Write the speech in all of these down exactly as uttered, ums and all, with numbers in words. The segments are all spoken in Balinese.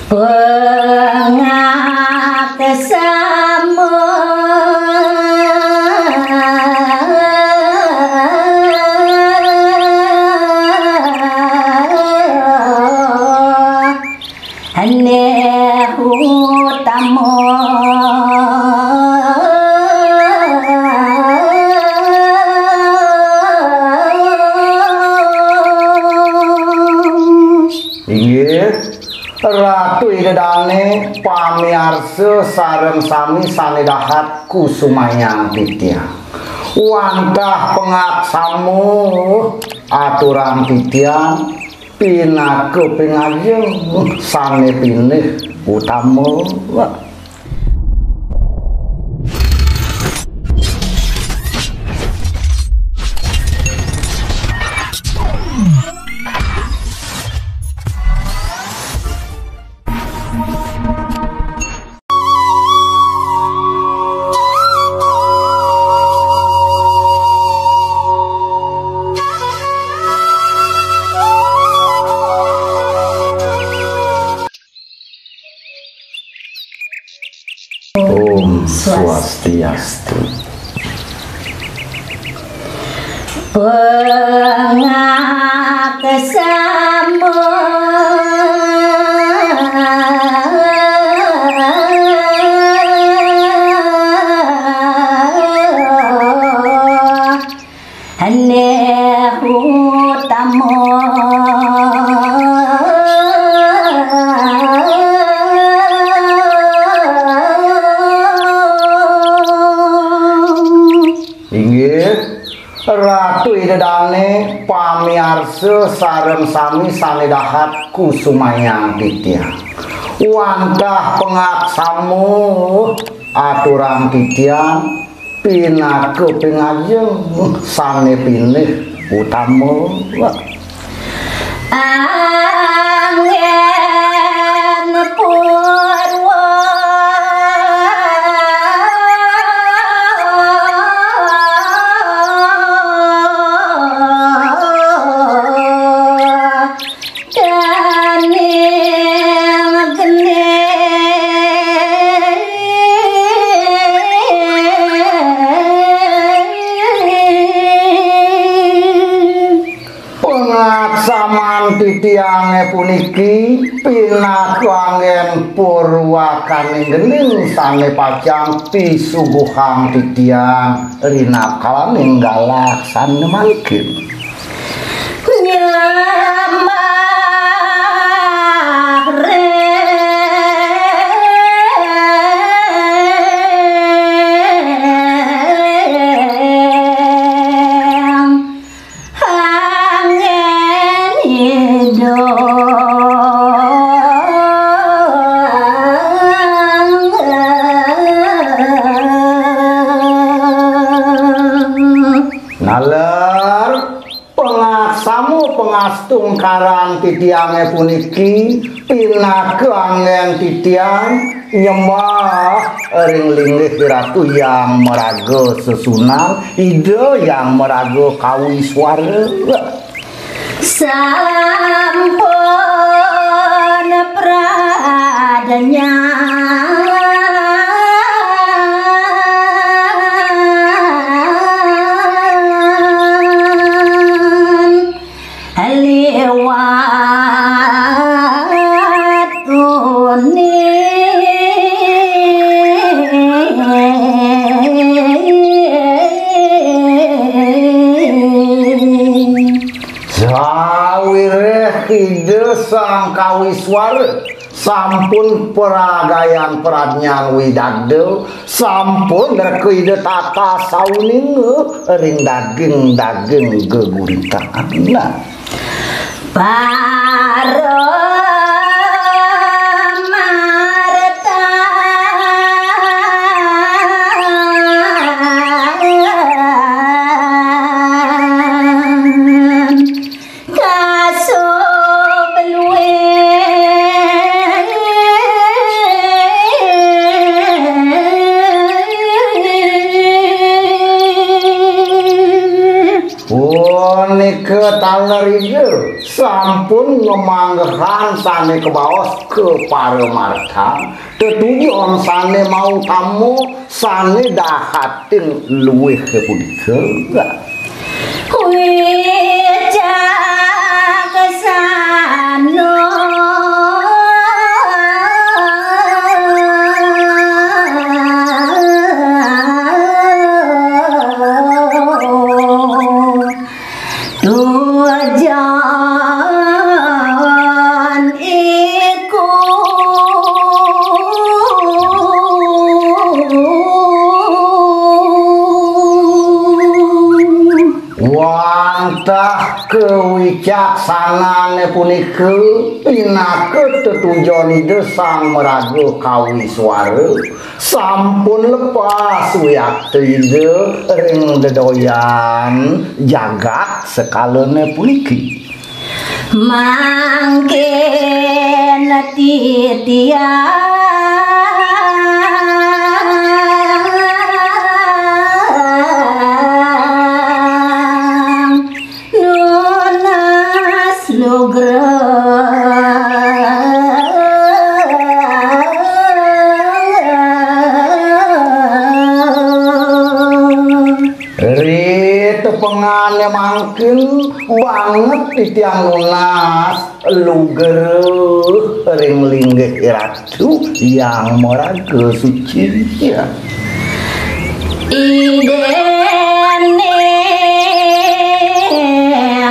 Pengak sama aneh utama. Inggih, Ratu Ida Dane, pamiarsa sareng sami sane dahat kusumayang titiang. Wantah pengak sama aturang titiang pinaka pingajeng sane pinih utama. Om Swastiastu. Pengak sama aneh utama. Inggih, Ratu Ida Dane, pamiarsa sareng sami sane dahat kusumayang titiang. Wantah pengak sama aturang titiang pinaka pingajeng sane pinih utama. Anggen purwa daning geni. Pengaksaman titiange puniki pinaka anggen purwakaning gening sane pacang pisuguhang titiang rinakalaning galak sane mangkin. Nyembah ring anggen idup. Naler, pengaksama pengastungkaran titiange puniki pinaka anggen titiang nyembah ring linggih Ratu Hyang Maraga Sesuunan, Ida Hyang Maraga Kawiswara. Sampun pradnyan liwat tuni. Sawiréh Ida Sang Kawiswara sampun pragayan pradnyan widagda, sampun reka Ida tata sauninga ring daging-daging geguritan. Nah. Para Punika taler Ida Sampun ngemanggehan sané kabaos kaparamartan, tetujon sané mautama, sané dahating luih punika. Wicaksana. Tujon iku. Wantah kawicaksanané punika pinaka tetujon Ida Sang Maraga Kawiswara, sampun lepas wiakta Ida ring dedoyan jagat sekalané puniki. Mangkin titiang nunas lugra. Ri tepengané mangkin banget titiang nunas lugra ring linggih Ratu Hyang Maraga Suci. Idéné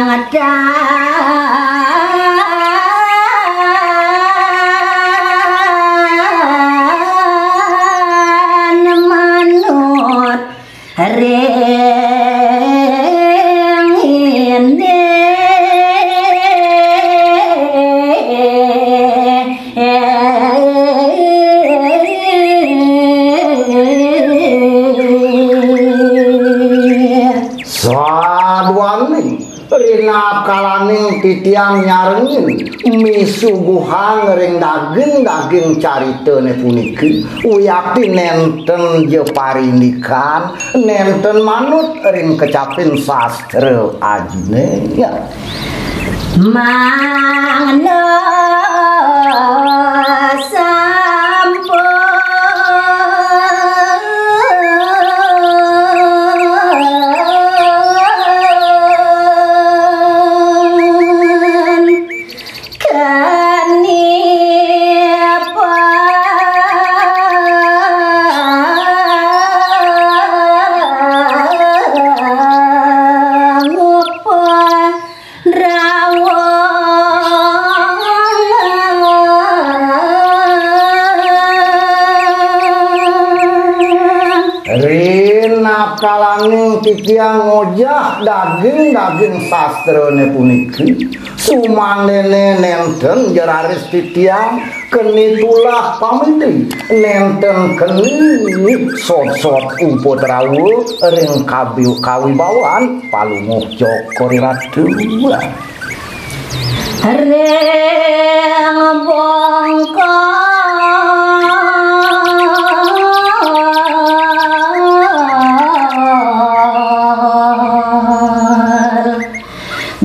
ngedang manut ring ini. Saduaning rinakalaning titiang nyarengin misuguhang ring daging-daging caritané puniki, wiakti nénten ja parindikan, nénten manut ring kecapin sastra ajiné. Mangda sampun keni pangupa drawang. Rinakalaning titiang ngojah daging-daging sastrané puniki, sumandéné nénten ja raris titiang keni tulah pamidi, nénten keni sodsod upadrawa ring kabi-, kawibawan Palungguh Cokor I Ratu. Ring bongkol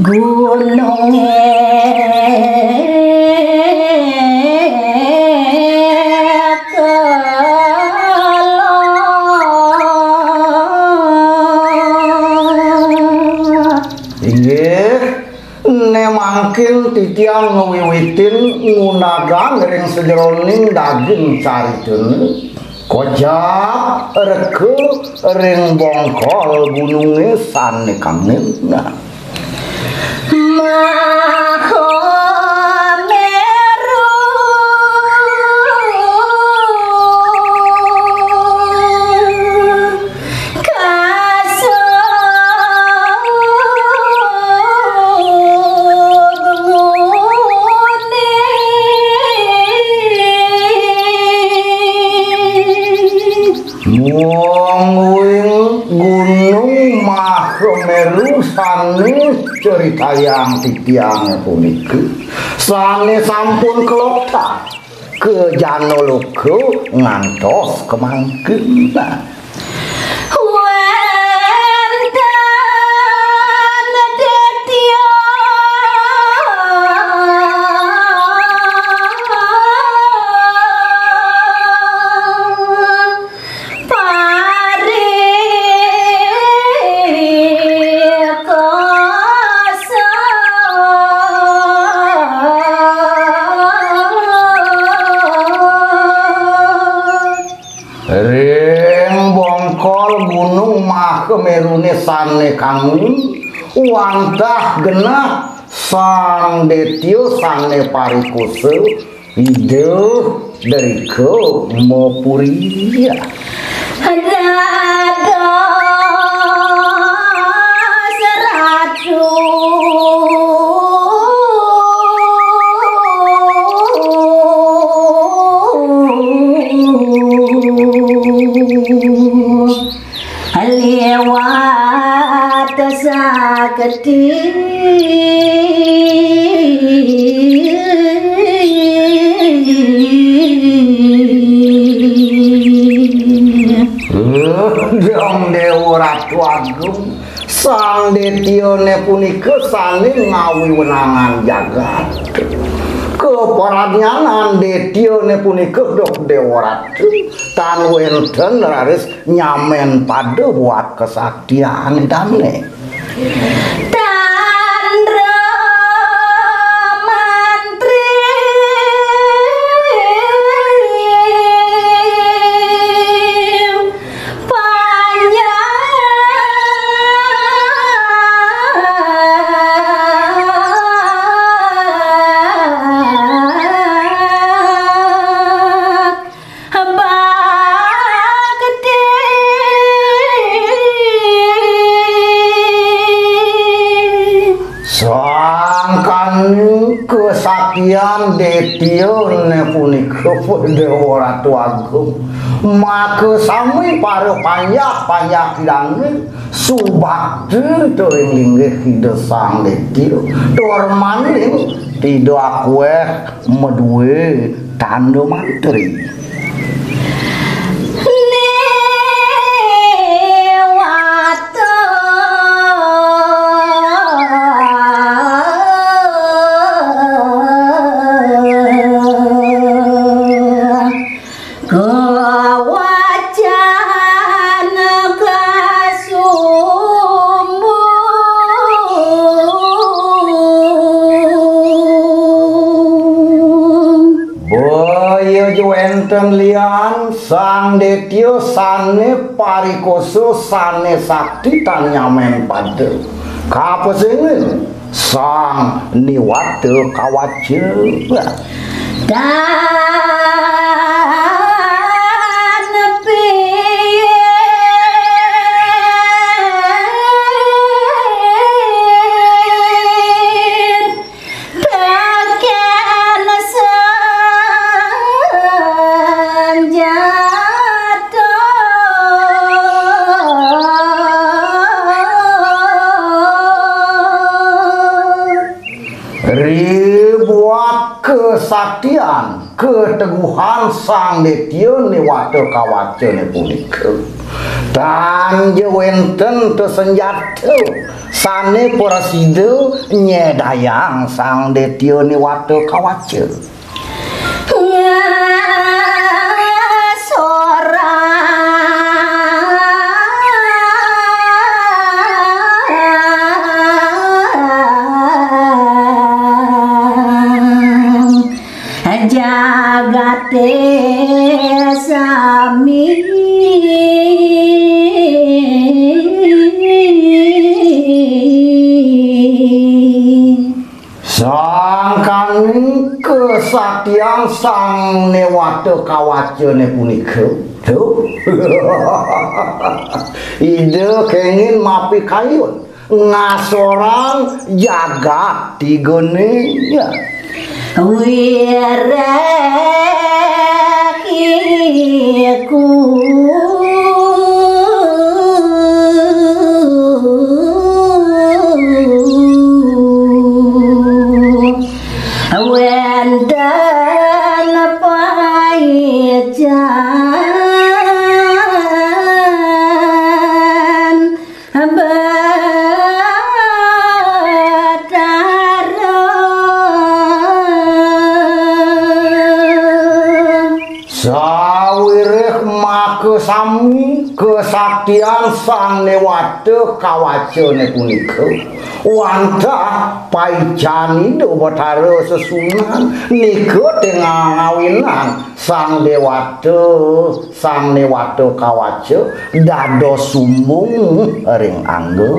gunungé kelod. Inggih, né mangkin titiang ngwiwitin ngundagang ring sajeroning daging caritané. Kojab reka ring bongkol gunungé sané kangin. Nah. Mahameru kasubengune. Mungguing Gunung Mahameru sané caritayang titiang puniki, sané sampun kelod ka jana loka ngantos kamangkin. Wénten titiang Meruné sané kangen, wantah genah Sang Détya sané parikosa, Ida Drika mapuri. Dados ratu. Liwat sakti. Sang Déwa Ratu Agung, Sang Détyané punika sané ngawiwenangan jagat. Kapradnyanan Détyané punika, duh Déwa Ratu, tan wénten raris nyamén pada buat kesaktian dané. Tandra mantri panjang. Bakti. Sangkaning kesaktian Détyané punika, Déwa Ratu Agung, maka sami para panjak-panjak Ida subakti ring linggih Ida Sang Détya, tur malih Ida akuéh madué tanda mantri. Niwata kawacana kasumbu. Boya ja wénten lian Sang Détya sané parikosa, sané sakti tan nyamén pada. Kapesingin Sang Niwata Kawaca. Tan pian tekén sanjata. Ri buat kesaktian, keteguhan Sang Détya Niwata Kawacané punika, tan ja wénten ta sanjata sané prasida nyédayang Sang Détya Niwata Kawaca. Ngasorang jagaté sami. Sangkaning kesaktian Sang Niwata Kawacané punika, duh, Ida kenging mapikayun ngasorang jagat tigané. Wiréhiku wénten paican Batara. Sawiréh Kesami kesaktian Sang Dewata Kawacane punika wantah paican Ida Betara sesuunan nika tengah ngawinan Sang Dewata, Sang Dewata Kawaca dados sumbung ring angga.